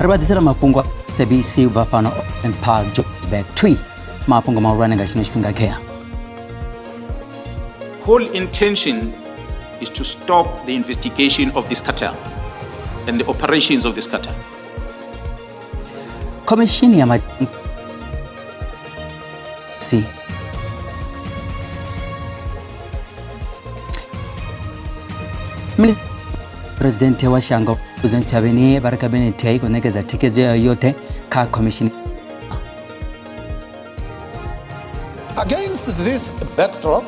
Ri vha ḓisela mafhungo a SABC u bva fhano Park Johannesburg twi mafhungo mahulwane nga tshino tshifhinga khea. Whole intention is to stop the investigation of this cartel and the operations of this cartel. Khomishini ya si Presidenthe wa shango President Ntshavheni vha ri khabinethe i khou ṋekedza thikhedzo yayo yoṱhe kha khomishini. Against this backdrop,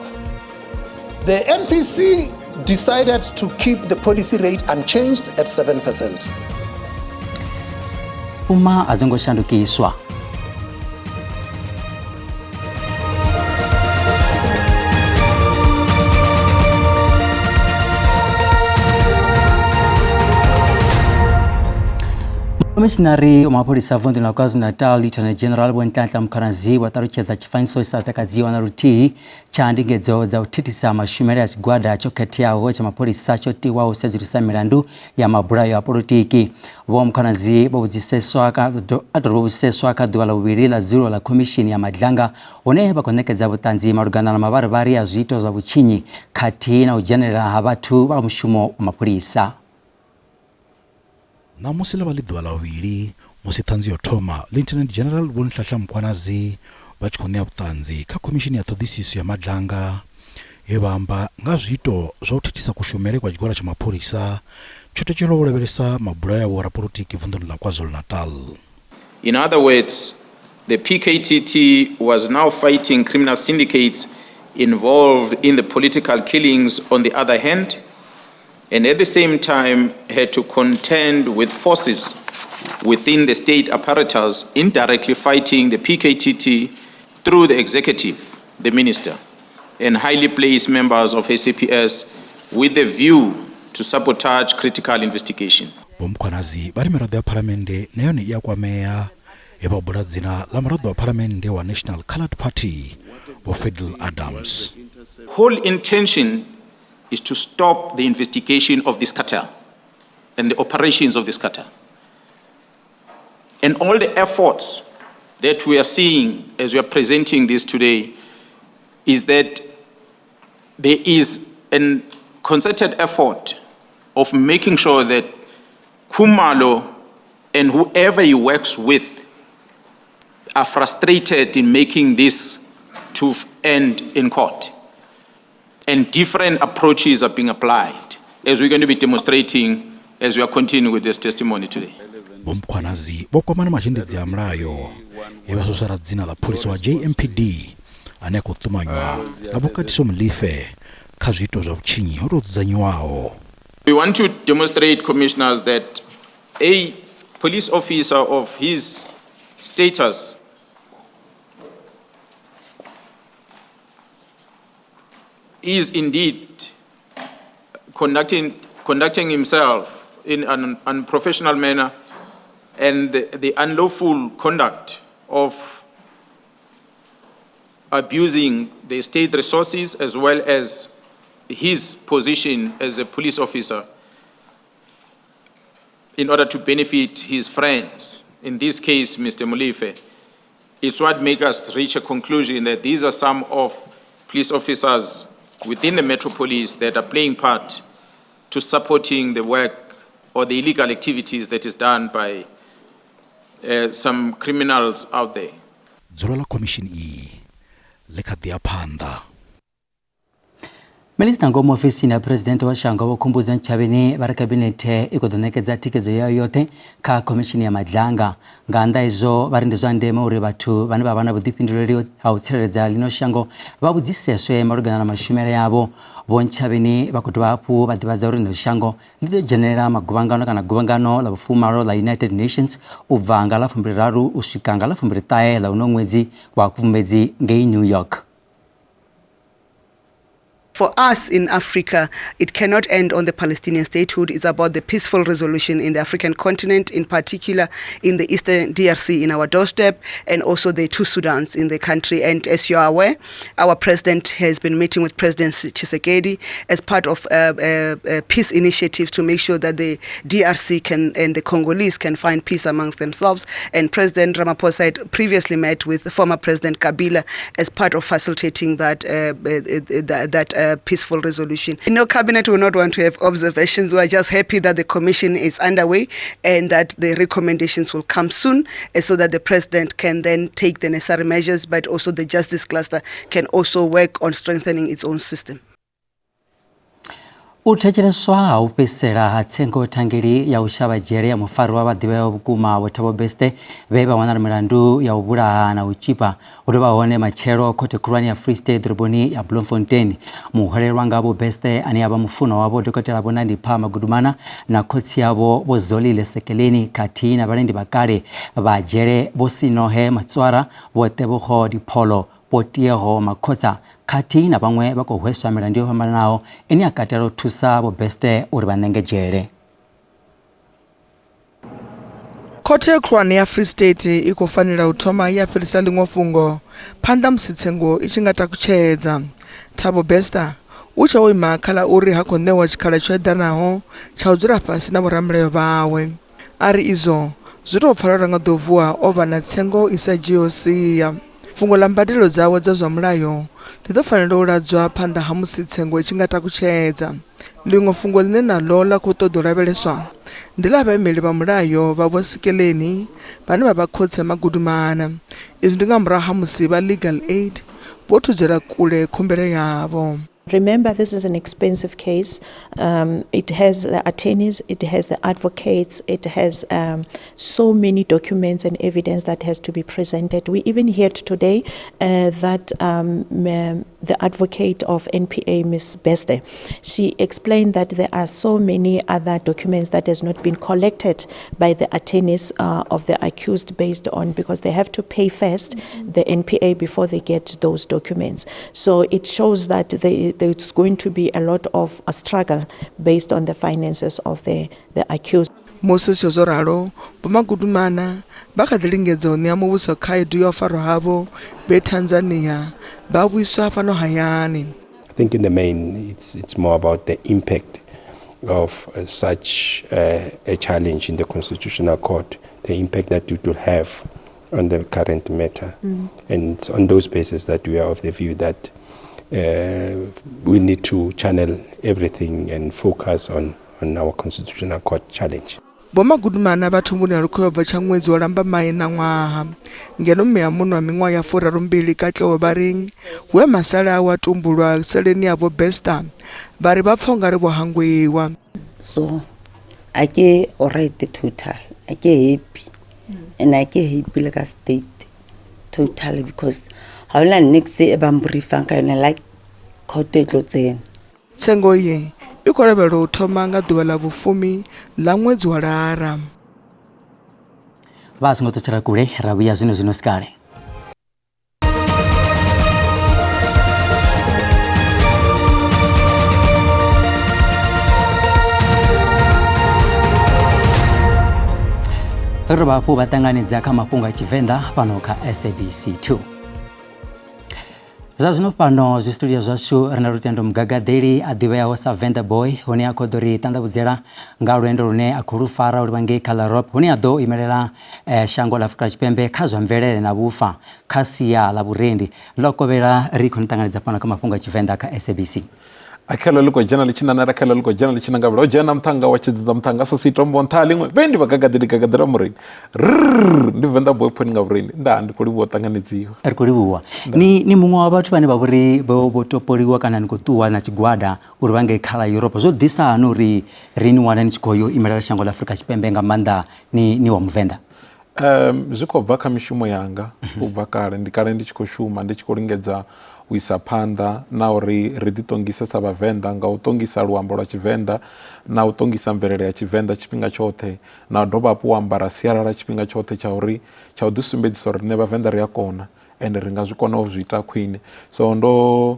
the MPC decided to keep the policy rate unchanged at 7%. Puma a dzo ngo shandukiswa. Khomishinari wa mapholisa vunḓuni ḽa KwaZulu-Natal Lieutenant General Vho Nhlanhla Mkhwanazi vho ṱalutshedza tshifanyiso tshi sa takadziho na luthihi tsha ndingedzo dza u thithisa mashumele a tshigwada tsho khetheaho tsha mapholisa tsho tiwaho u sedzulusa milandu ya mabulayo a polotiki. Vho Mkhwanazi vho vhudziseswa kha a tou vhudziseswa kha ḓuvha ḽa vhuvhili ḽa dzulo ḽa khomishini ya Madlanga hune vha khou ṋekedza vhuṱanzi malugana na mavharivhari a zwiito zwa vhutshinyi khathihi na u dzhenelela ha vhathu vha mushumo wa mapholisa. Ṋamusi ḽo vha ḽi ḓuvha ḽa vhuvhili musi ṱhanzi ya u thoma, Lieutenant General Vho Nhlanhla Mkhwanazi vha tshi khou ṋea vhuṱanzi kha Khomishini ya Ṱhoḓisiso ya Madlanga he vha amba nga zwiito zwa u thithisa kushumele kwa tshigwada tsha mapholisa tsho tetshelwaho u lavhelesa mabulayo a vhorapolotiki vunḓuni ḽa KwaZulu-Natal. In other words, the PKTT was now fighting criminal syndicates involved in the political killings on the other hand, and at the same time had to contend with forces within the state apparatus indirectly fighting the PKTT through the executive, the minister, and highly placed members of SAPS with the view to sabotage critical investigation. Vho Mkhwanazi vha ri miraḓo ya phalamennde na yone i a kwamea he vha bula dzina ḽa muraḓo wa phalamennde wa National Coloured Party Vho Fadil Adams. Whole intention is to stop the investigation of this cartel and the operations of this cartel. And all the efforts that we are seeing as we are presenting this today is that there is a concerted effort of making sure that Khumalo and whoever he works with are frustrated in making this to end in court. And different approaches are being applied, as we're going to be demonstrating as we are continuing with this testimony today. Vho Mkhwanazi vho kwamana mazhendedzi a mulayo he vha swaswara dzina ḽa pholisa wa JMPD ane a khou ṱumanywa na Vho Katiso Molefe kha zwiito zwa vhutshinyi ho tou dzudzanyiwaho. We want to demonstrate, commissioners, that a police officer of his status is indeed conducting himself in an unprofessional manner, and the unlawful conduct of abusing the state resources as well as his position as a police officer in order to benefit his friends, in this case, Mr. Molefe, it's what makes us reach a conclusion that these are some of police officers within the Metro Police that are playing part to supporting the work or the illegal activities that is done by some criminals out there. Dzulo ḽa khomishini iyi ḽi kha ḓi ya phanḓa. Minisiṱa ngomu ofisini ya Phresidennde wa shango Vho Khumbudzo Ntshavheni vha ri khabinethe i khou ḓo ṋekedza thikhedzo yayo yoṱhe kha khomishini ya Madlanga. Nga nnḓa izwo vha ri ndi zwa ndeme uri vhathu vhane vha vha na vhuḓifhinduleli ha u tsireledza ḽino shango vha vhudziseswe malugana na mashumele avho. Vho Ntshavheni vha khou dovha hafhu vha ḓivhadza uri ḽino shango ḽi ḓo dzhenelela maguvhangano kana guvhangano ḽa vhufumalo ḽa United Nations u bva nga ḽa 23 u swika nga ḽa 29 ḽa uno ṅwedzi wa Khubvumedzi ngei New York. For us in Africa, it cannot end on the Palestinian statehood. It's about the peaceful resolution in the African continent, in particular in the Eastern DRC in our doorstep, and also the two Sudans in the country. And as you are aware, our president has been meeting with President Tshisekedi as part of peace initiatives to make sure that the DRC can and the Congolese can find peace amongst themselves. And President Ramaphosa had previously met with former President Kabila as part of facilitating that peaceful resolution. No, Cabinet will not want to have observations. We are just happy that the commission is underway and that the recommendations will come soon, so that the president can then take the necessary measures, but also the justice cluster can also work on strengthening its own system. U thetsheleswa ha u fhedzisela ha tsengo thangeli ya u shavha dzhele ya mufarwa vha ḓivheaho vhukuma Vho Thabo Bester vhe vha wanala milandu ya u vhulaha na u tzhipa hu ḓo vha hone matshelo khothe khulwane ya Free State ḓoroboni ya Bloemfontein. Muhwelelwa nga Vho Bester ane a vha mufunwa wavho Dokotela Vho Nandipha Magudumana na khotsi avho Vho Zolile Sekeleni khathihi na vhalindi vha kale vha dzhele Vho Sinohe Matswara, Vho Tebogo Dipholo, Vho Tiego Makhotsa khathihi na vhaṅwe vha khou hweswa milandu yo fhambananaho ine ya katela u thusa Vho Bester uri vha ṋenge dzhele. Khothe khulwane ya Free State i khou fanela u thoma ya fhirisa ḽiṅwe fhungo phanḓa musi tsengo i tshi nga takutshedza. Thabo Bester u tshe o ima kha ḽa uri ha khou ṋewa tshikhala tsho eḓanaho tsha u dzula fhasi na vhoramilayo vhawe. A ri izwo zwi tou pfala uri a nga ḓo vuwa o vha na tsengo i sa dzhiiho sia. Fhungo ḽa mbadelo dzawe dza zwa mulayo ḽi ḓo fanela u ladzwa phanḓa ha musi tsengo i tshi nga takutshedza. Ḽiṅwe fhungo ḽine naḽo ḽa khou ṱoḓa u lavheleswa ndi ḽa vhaimeli vha mulayo vha Vho Sekeleni vhane vha vha khotsi a Magudumana. Izwi ndi nga murahu ha musi vha Legal Aid vho thudzela kule khumbelo yavho. Remember, this is an expensive case. It has the attorneys, it has the advocates, it has so many documents and evidence that has to be presented. We even heard today that the advocate of NPA, Ms. Bester, she explained that there are so many other documents that has not been collected by the attorneys of the accused based on, because they have to pay first the NPA before they get those documents. So it shows that there's going to be a lot of a struggle based on the finances of the accused. Musi zwo zwo ralo, Vho Magudumana vha kha ḓi lingedza u ṋea muvhuso khaedu ya u farwa havho vhe Tanzania vha vhuiswa fhano hayani. I think in the main it's more about the impact of such a challenge in the Constitutional Court, the impact that it will have on the current matter. And it's on those bases that we are of the view that we need to channel everything and focus on our Constitutional Court challenge. Vho Magudumana vha thumbuni ya lukhoyo bva tsha ṅwedzi wa Lambamai ṋaṅwaha. Ngeno mme a munna wa miṅwaha ya 32 Katleho vha ri we masala awe a tumbulwa seleni ya Vho Bester vha ri vha pfa ungari vho hangwiwa. So a ke alright total, a ke happy and a ke happy le ka state totally because ha hona niks e ba mbriefang ka yona like court e tlo tsena. Tsengo iyi i khou lavhelelwa u thoma nga ḓuvha ḽa vhufumi ḽa ṅwedzi wa Lara. Vha songo ṱutshela kule, ra vhuya zwino zwino sikale. Ri dovha hafhu vha ṱanganedza kha mafhungo a Tshivenḓa fhano kha SABC 2. Zwa zwino fhano zwi studio zwashu ri na Lutendo Mugagaḓeli a ḓivheaho sa Venḓa Boy, hune a khou ḓo ri ṱanḓavhudzela nga lwendo lune a khou lu fara u livha ngei kha ḽa Europe, hune a ḓo imelela shango ḽa Afrika Tshipembe kha zwa mvelele na vhufa kha sia ḽa vhurendi. Ḽo kovhela ri khou ni ṱanganedza fhano kha mafhungo a Tshivenḓa kha SABC. Akhelo ḽi khou dzhena ḽi tshi nanela, khelo ḽi khou dzhena ḽi tshi nanga vhula. O dzhena muṱhannga wa tshidzidza muṱhannga sa si tombo nṱha ha ḽiṅwe. Vhe ndi vhagagadeli gagaḓela mureini. Rrrr, ndi Venḓa Boy phoni nga vhureini. Ndaa, ndi khou livhuwa u ṱanganedziwa. Ri khou livhuwa. Ni muṅwe wa vhathu vhane vha vhori vho topoliwa kana ni khou ṱuwa na tshigwada uri vha ngei kha ḽa Europe. Zwo ḓisa hani uri ri ni wane ni tshi khou yo imelela shango ḽa Afrika Tshipembe nga maanḓa ni wa Muvenḓa? Zwi khou bva kha mishumo yanga u bva kale. Ndi kale ndi tshi khou shuma, ndi tshi khou lingedza u isa phanḓa na uri ri ḓi ṱongise sa Vhavenḓa nga u ṱongisa luambo lwa Tshivenḓa na u ṱongisa mvelele ya Tshivenḓa tshifhinga tshoṱhe, na u dovha hafhu u ambara sialala tshifhinga tshoṱhe tsha uri tsha u ḓi sumbedzisa uri riṋe Vhavenḓa ri a kona ende ri nga zwi kona u zwi ita khwine. So ndo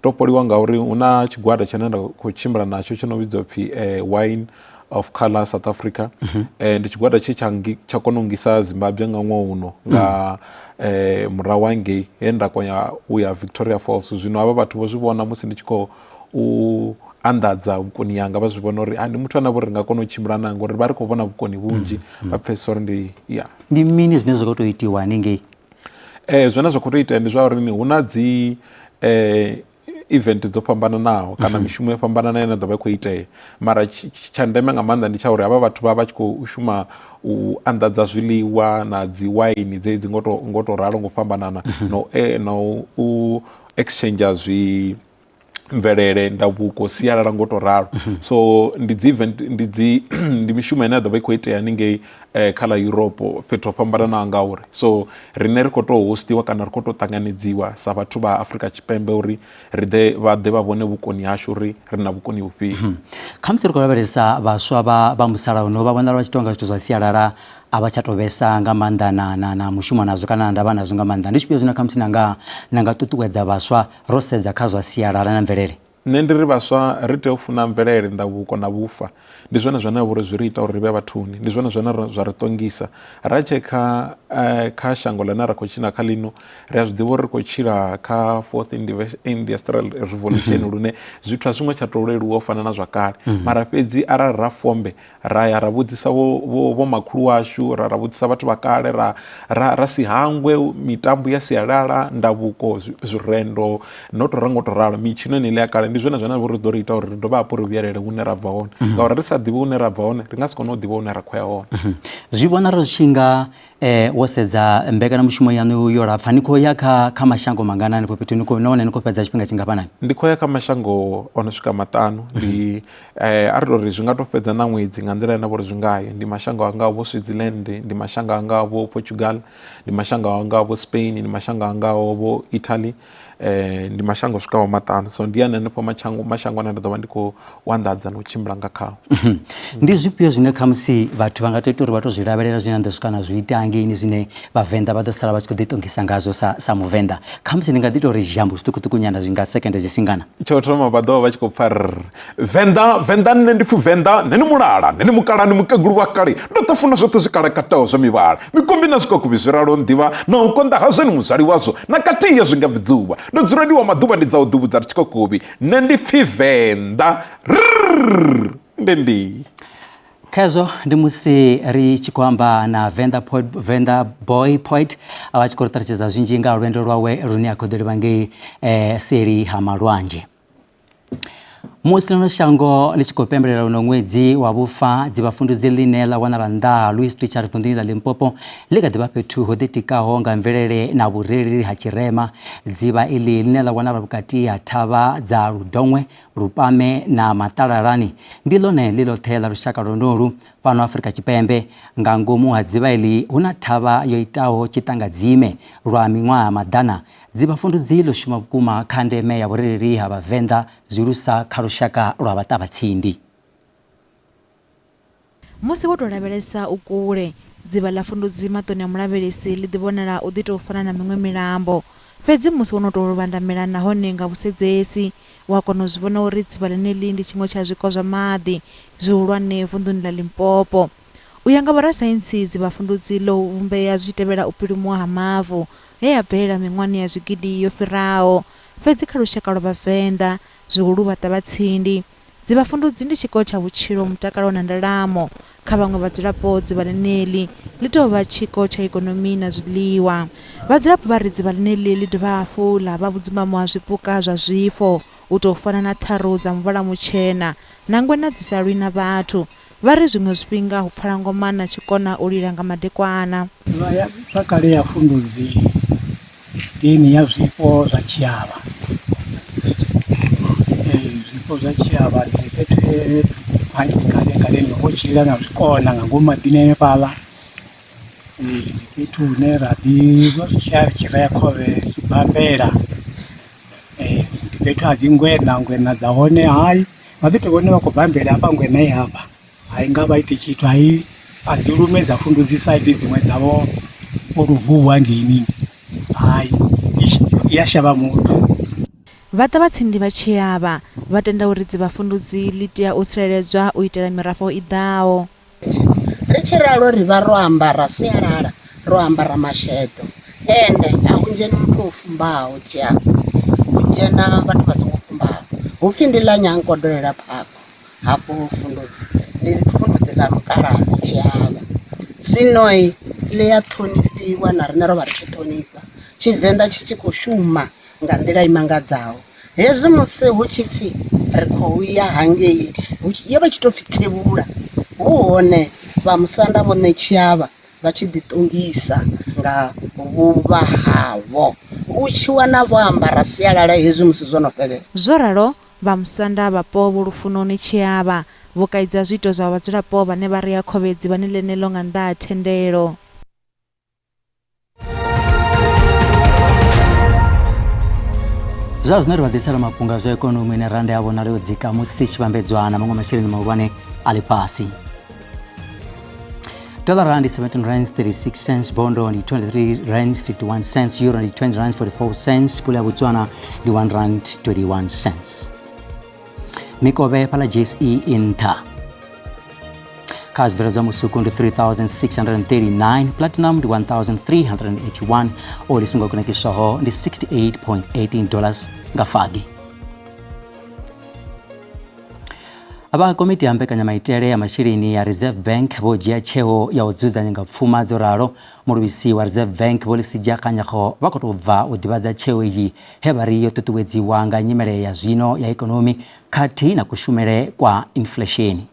Topoliwa ngauri hu na tshigwada tshine nda khou tshimbila natsho tshi no vhidzwa upfhi Wine of Color South Africa. Ndi tshigwada tshe tsha tsha kona u ngisa Zimbabwe nga ṅwaha uno nga murahu hangei he nda kona u ya Victoria Falls. Zwino havha vhathu vho zwi vhona musi ndi tshi khou u anḓadza vhukoni yanga vha zwi vhona uri ndi muthu ane a vha uri ri nga kona u tshimbila nae ngori vha ri khou vhona vhukoni vhunzhi vha pfhesesa uri ndi ya. Ndi mini zwine zwa khou tou itiwa haningei? Zwine zwa khou tou itea ndi zwa uri hu na dzi event dzo fhambananaho kana mishumo yo fhambananaho ine ya ḓo vha i khou itea mara tsha ndeme nga maanḓa ndi tsha uri havha vhathu vha vha tshi khou shuma u anḓadza zwiḽiwa na dzi waini dzedzi ngo to ngo to ralo ngo fhambanana no na u exchanger zwi mvelele ndavhuko sialala ngo to ralo so ndi dzi event ndi dzi ndi mishumo ine ya ḓo vha i khou itea haningei kha ḽa Europe fhethu ho fhambananaho ngauri so riṋe ri khou tou hostiwa kana ri khou tou ṱanganedziwa sa vhathu vha Afrika Tshipembe uri ri ḓe vha ḓe vha vhone vhukoni hashu uri ri na vhukoni vhufhio. Khamusi ri khou lavhelesa vhaswa vha vha musalauno vha vhonala vha tshi tou nga zwithu zwa sialala a vha tsha tou vhesa nga maanḓa na na na mushumo nazwo kana na ndavha nazwo nga maanḓa. Ndi zwifhio zwine khamusi na nga na nga ṱuṱuwedza vhaswa ro sedza kha zwa sialala na mvelele? Nṋe ndi ri vhaswa ri tea u funa mvelele, ndavhuko na vhufa. Ndi zwone zwine vha uri zwi ri ita uri ri vhe vhathuni, ndi zwone zwine zwa ri ṱongisa. Ra tshe kha kha shango ḽine ra khou tshila kha ḽino ri a zwi ḓivha uri ri khou tshila kha fourth industrial revolution lune zwithu a zwi ngo tsha tou leluwa u fana na zwa kale. Mara fhedzi arali ra fombe ra ya ra vhudzisa vho vho vho makhulu washu ra ra vhudzisa vhathu vha kale ra ra ra si hangwe mitambo ya sialala ndavhuko zwirendo no to renga to ralo mitshino ine ya kale ndi zwone zwine vho ri ḓo ri ita uri ri dovhe hafhu ri vhuyelele hune ra bva hone mhm. ngauri ri sa ḓivhi hune ra bva hone ri nga si kone u ḓivha hune ra khou ya hone mhm. Zwi vhonala zwi tshi nga wo sedza mbekanyamushumo yaṋu yo lapfa ni khou ya kha kha mashango mangana hanefho fhethu ni khou nahone ni khou fhedza tshifhinga tshingafhanani? Ndi khou ya kha mashango o no swika maṱanu ndi A ri tori zwi nga to fhedza na ṅwedzi nga nḓila ine vha uri zwi ngayo ndi mashango a ngaho vho Switzerland ndi mashango a ngaho vho Portugal ndi mashango a ngaho vho Spain ndi mashango a ngaho vho Italy ndi mashango o swikaho maṱanu so ndi ane hanefho mashango mashango ane nda ḓo vha ndi khou anḓadza na u tshimbila nga khao. Ndi zwifhio zwine khamusi vhathu vha nga tou ita uri vha to zwi lavhelela zwine na ḓo swika na zwi ita hangeini zwine vhavenḓa vha ḓo sala vha tshi khou ḓi ṱongisa ngazwo sa sa muvenḓa khamusi ni nga ḓi tou ri zhambo zwiṱukuṱuku nyana zwi nga sekende dzi singana? Tsha u thoma vha ḓo vha vha tshi khou pfha rr Venḓa, Venḓa nṋe ndi pfi Venḓa, nṋe ni mulala, nṋe ni mukala, ni mukegulu wa kale, ndo ḓo funa zwoṱhe zwi kalakataho zwa mivhala, mikombi na zwikwakuvi zwi ralo nḓivha, na u konḓa hazwo ni muzwali wazwo, na kathihi a zwi nga bvi dzuvha. Ndo dzula ndi wa maḓuvha ndi dza u ḓuvhudza ri tshikokovhi, nṋe ndi pfi Venḓa. Rrrr! Nde ndi. Khezwo ndi musi ri tshi khou amba na Venḓa Poet, Venḓa Boy Poet a vha tshi khou ri ṱalutshedza zwinzhi nga ha lwendo lwawe lune a khou ḓo livha ngei seli ha malwanzhe. Musi ḽino shango ḽi tshi khou pembelela uno ṅwedzi wa vhufa, dzivhafundudzi ḽine ḽa wanala nnḓa ha Louis Trichardt vunḓuni ḽa Limpopo ḽi kha ḓi vha fhethu ho ḓitikaho nga mvelele na vhurereli ha tshirema. Dzivha iḽi ḽine ḽa wanala vhukati ha thavha dza Ludongwe, Lupame na Maṱalalani ndi ḽone ḽi ḽoṱhe ḽa lushaka lwonolu fhano Afrika Tshipembe. Nga ngomu ha dzivha iḽi hu na thavha yo itaho tshiṱangadzime lwa miṅwaha maḓana. Dzivhafundudzi ḽo shuma vhukuma kha ndeme ya vhurereli ha Vhavenḓa zwilusa kha lushaka lwa Vhaṱavhatsindi. Musi wo tou lavhelesa u kule, dzivha ḽa Fundudzi maṱoni a mulavhelesi ḽi ḓi vhonala u ḓi tou fana na miṅwe milambo. Fhedzi musi wo no tou vhandamela nahone nga vhusedzesi, u a kona u zwi vhona uri dzivha ḽeneḽi ndi tshiṅwe tsha zwiko zwa maḓi zwihulwane vunḓuni ḽa Limpopo. U ya nga vhorasaintsi, dzivhafundudzi ḽo vhumbea zwi tshi tevhela u pilumuwa ha mavu he ha bvelela miṅwahani ya zwigidi yo fhiraho. Fhedzi kha lushaka lwa Vhavenḓa, zwihulu Vhaṱavhatsindi, dzivhafundudzi ndi tshiko tsha vhutshilo, mutakalo na ndalamo. Kha vhaṅwe vhadzulapo, dzivha ḽeneḽi ḽi tou vha tshiko tsha ikonomi na zwiḽiwa. Vhadzulapo vha ri dzivha ḽeneḽi ḽi dovha hafhu ḽa vha vhudzumbamo ha zwipuka zwa zwifho, u tou fana na ṱharu dza muvhala mutshena na ngwena dzi sa lwi na vhathu. Vha ri zwiṅwe zwifhinga hu pfala ngoma na tshikona u lila nga madekwana. Nndwa ya zwa kale ya Fundudzi ndi eni ya zwifho zwa tshiavha, zwifho zwa tshiavha ndi fhethu he hangei kale kaleni ho tshila na zwikona nga ngomu maḓini hanefhaḽa, ndi fhethu hune ra ḓi ri tshi rea khovhe ri tshi bambela, ndi fhethu ha dzi ngweṋa, ngweṋa dza hone hayi. Vha ḓi to vhona vha khou bambela hafha ngweṋa i hafha a i nga vha iti tshithu a i a dzi lume dza fundudzisa hedzi dziṅwe dza vho vho luvhuvhu hangeini hai i ya shavha muthu. Vhaṱavhatsindi vha Tshiavha vha tenda uri Dzivhafundudzi ḽi tea u tsireledzwa u itela mirafho i ḓaho. Ri tshi ralo ri vha ro ambara sialala, ro ambara masheḓo ende a hu dzheni muthu o fumbaho tshiavha, hu dzhena vhathu vha songo fumbaho. Hu pfhi ndi ḽa nyankodolela phakho hafho fundudzi, ndi fundudzi ḽa mukalaha tshiavha. Zwino ḽi a ṱhonifhiwa na riṋe ro vha ri tshi ṱhonifha, Tshivenḓa tshi tshi khou shuma nga nḓila i mangadzaho. Hezwi musi hu tshi pfhi ri khou ya hangei yo vha tshi tou pfhi thevhula hu hone vha musanda vho Ṋetshiavha vha tshi ḓi ṱongisa nga vhuvha havho u tshi wana vho ambara sialala hezwi musi zwo no fhelela. Zwo ralo, Vhamusanda vhapo Vho Lufuno Netshiavha vho kaidza zwiito zwa vhadzulapo vhane vha rea khovhe dzivhani ḽeneḽo nga nnḓa ha thendelo. Zwa zwino ri vha ḓisela mafhungo a zwa ikonomi ine randa ya vhonala yo dzika musi tshi vhambedzwa na maṅwe masheleni mahulwane a ḽifhasi. Dollar rand ndi 17 rands 36 cents, bondo ndi 23 rands 51 cents, euro ndi 20 rands 44 cents, pula ya Botswana ndi 1 rand 21 cents. Mikovhe fhaḽa JSE i nṱha. Kha zwibveledzwa musuku ndi 3639, platinum ndi 1381, oli songo kunakiswaho ndi 68.18 dollars nga fagi. Vha komiti ya mbekanyamaitele ya masheleni ya Reserve Bank vho dzhia tsheo ya u dzudzanya nga pfuma dzo ralo. Muluvhisi wa Reserve Bank Vho Lesetja Kganyago vha khou tou bva u ḓivhadza tsheo iyi he vha ri yo ṱuṱuwedziwa nga nyimele ya zwino ya ikonomi khathihi na kushumele kwa inflesheni.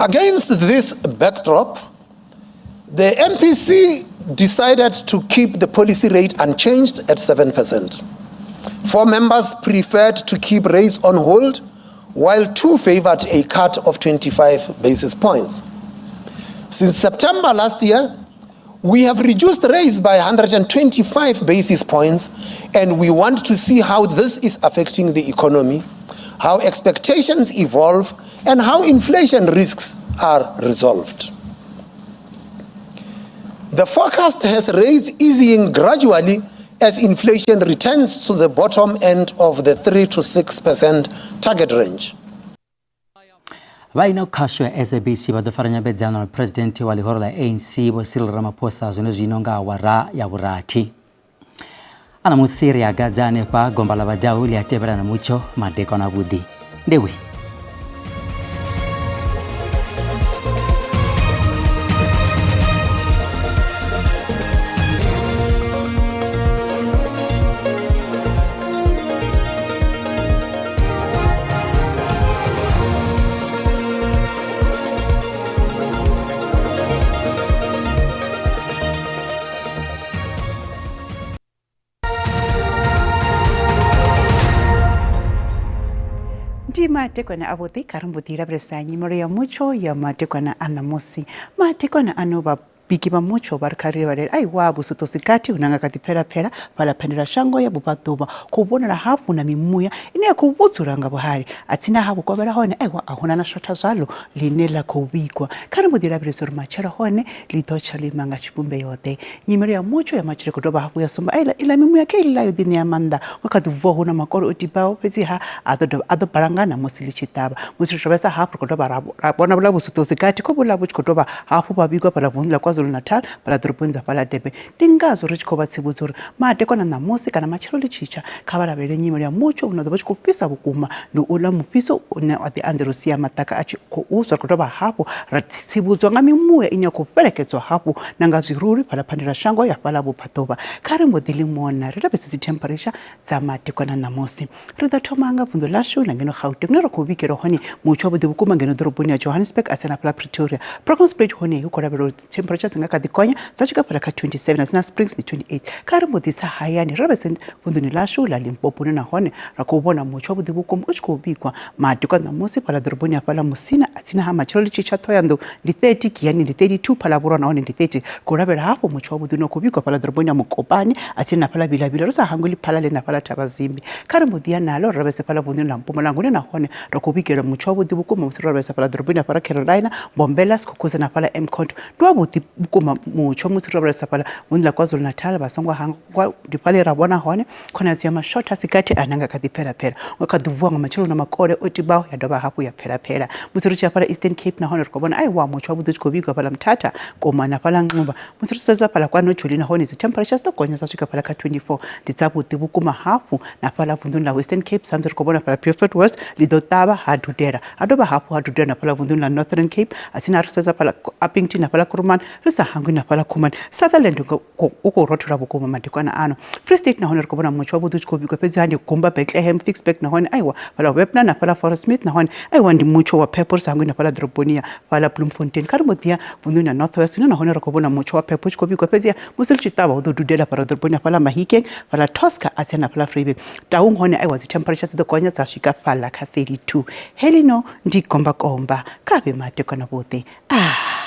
Against this backdrop, the MPC decided to keep the policy rate unchanged at 7%. Four members preferred to keep rates on hold, while two favored a cut of 25 basis points. Since September last year, we have reduced rates by 125 basis points, and we want to see how this is affecting the economy, how expectations evolve, and how inflation risks are resolved. The forecast has rates easing gradually as inflation returns to the bottom end of the 3 to 6% target range. Vha ino khasho ya SABC vha ḓo fara nyambedzano na Phresidennde wa ḽihoro ḽa ANC Vho Cyril Ramaphosa zwenezwino nga awara ya vhurathi. A ṋamusi ri a gadza hanefha gomba ḽa vhadau ḽi a tevhela na mutsho madekwana avhuḓi. Ndewe. Ndi madekwana avhuḓi kha ri mbo ḓi lavhelesa nyimelo ya mutsho ya madekwana a ṋamusi. Madekwana ano vha biki vha mutsho vha ri kha ri vhalele aiwa vhusuṱo si gathi hu na nga kha ḓi pfela-pfela fhaḽa phendelashango ya vhubvaḓuvha khou vhonala hafhu na mimuya ine ya khou vhudzula nga vhuhali a tsina ha vhukovhela hone aiwa a huna na shotha zwaḽo ḽine ḽa khou vhigwa. Kha ri mbo ḓi lavhelesa uri matshelo hone ḽi ḓo tsha ḽo ima nga tshivhumbeo ḓe. Nyimelo ya mutsho ya matshelo i khou dovha hafhu ya sumba aiḽa iḽa mimuya kha iḽa yo ḓiṋea maanḓa nga kha ḓi vuwa hu na makole o tibaho fhedziha a ḓo dovha a ḓo balangana musi ḽi tshi ṱavha. Musi ri tshi lavhelesa hafhu ri khou dovha ra vhona vhuḽa vhusuṱo si gathi kho vhuḽa vhu tshi khou dovha hafhu vha vhigwa fhaḽa vunḓu ḽa KwaZulu-Natal fhaḽa ḓoroboni dza fhaḽa Durban. Ndi ngazwo ri tshi khou vha tsivhudza uri madekwana ṋamusi kana matshelo ḽi tshi tsha kha vha lavhelele nyimele ya mutsho une wa ḓo vha u tshi khou fhisa vhukuma. Ndi uḽa mufhiso une wa ḓi anzela u sia maḓaka a tshi khou swa. Ri khou dovha hafhu ra tsivhudzwa nga mimuya ine ya khou fhelekedzwa hafhu na nga zwirulu fhaḽa phandelashango ya fhaḽa vhubvaḓuvha. Kha ri mbo ḓi ḽi mona ri lavhelese dzi temperature dza madekwana ṋamusi. Ri ḓo thoma nga vunḓu ḽashu ḽa ngeno Gauteng hune ra khou vhigelwa hone mutsho wavhuḓi vhukuma ngeno ḓoroboni ya Johannesburg a tsena fhaḽa Pretoria. Bronkhorstspruit hone hu khou lavhelelwa uri temperature dzi nga kha ḓi gonya dza swika fhaḽa kha 27 na Springs ndi 28. Kha ri mbo ḓi tsa hayani ri lavhelese vunḓuni ḽashu ḽa Limpopo hune nahone ra khou vhona mutsho wavhuḓi vhukuma u tshi khou vhigwa madekwana ṋamusi fhaḽa ḓoroboni ya fhaḽa Musina a tsini ha matshelo ḽi tshi tsha Ṱhohoyanḓou ndi 30, Giyani ndi 32, Phalavhurwa nahone ndi 30. Khou lavhelela hafhu mutsho wavhuḓi une wa khou vhigwa fhaḽa ḓoroboni ya Mokopane a tsini na fhaḽa Vilavila ri sa hangwi Lephalale na fhaḽa Thabazimbi. Kha ri mbo ḓi ya naḽo ri lavhelese fhaḽa vunḓuni ḽa Mpumalanga hune nahone ra khou vhigelwa mutsho wavhuḓi vhukuma musi ro lavhelesa fhaḽa ḓoroboni ya fhaḽa Carolina, Mbombela, Skukuza na fhaḽa Mkhonto. Ndi wavhuḓi. vhukuma mutsho musi ro lavhelesa fhaḽa vunḓu ḽa KwaZulu-Natal vha songo hangwa ndi fhaḽa ra vhona hone khonadzeo ya mashotha a si gathi ane a nga kha ḓi pfela-pfela nga kha ḓi vuwa nga matsheloni na makole o tibaho ya dovha hafhu ya pfela-pfela musi ri tshi ya fhaḽa Eastern Cape nahone ri khou vhona aiwa mutsho wavhuḓi u tshi khou vhigwa fhaḽa Mthatha Koma na fhaḽa Nxuba musi ri tshi sedza fhaḽa kwa Nojoli nahone dzi temperatures ḓo gonya dza swika fhaḽa kha 24 ndi dzavhuḓi vhukuma hafhu na fhaḽa vunḓuni ḽa Western Cape sa musi ri khou vhona fhaḽa Beaufort West ḽi ḓo ṱavha ha dudela ha dovha hafhu ha dudela na fhaḽa vunḓuni ḽa Northern Cape atsina ri sedza fhaḽa Upington na fhaḽa Kuruman ri sa hangwi na fhaḽa Khumani Sutherland u khou rothola vhukuma madekwana ano Free State nahone ri khou vhona mutsho wavhuḓi u tshi khou vhigwa fhedzi ha ndi Gumba Bethlehem Ficksburg nahone aiwa fhaḽa Webner na fhaḽa Fauresmith nahone aiwa ndi mutsho wa phepho ri sa hangwi na fhaḽa ḓoroboni ya fhaḽa Bloemfontein kha ri mbo ḓi ya vunḓuni ya North West hune nahone ri khou vhona mutsho wa phepho u tshi khou vhigwa fhedzi musi ri tshi ṱavha hu ḓo dudela fhaḽa ḓoroboni ya fhaḽa Mahikeng fhaḽa Tosca a tsena fhaḽa Vryburg Taung hone aiwa dzi temperature dzi ḓo gonya dza swika fhaḽa kha 32 helino ndi gombakomba kha vhe madekwana vhuḓi ah.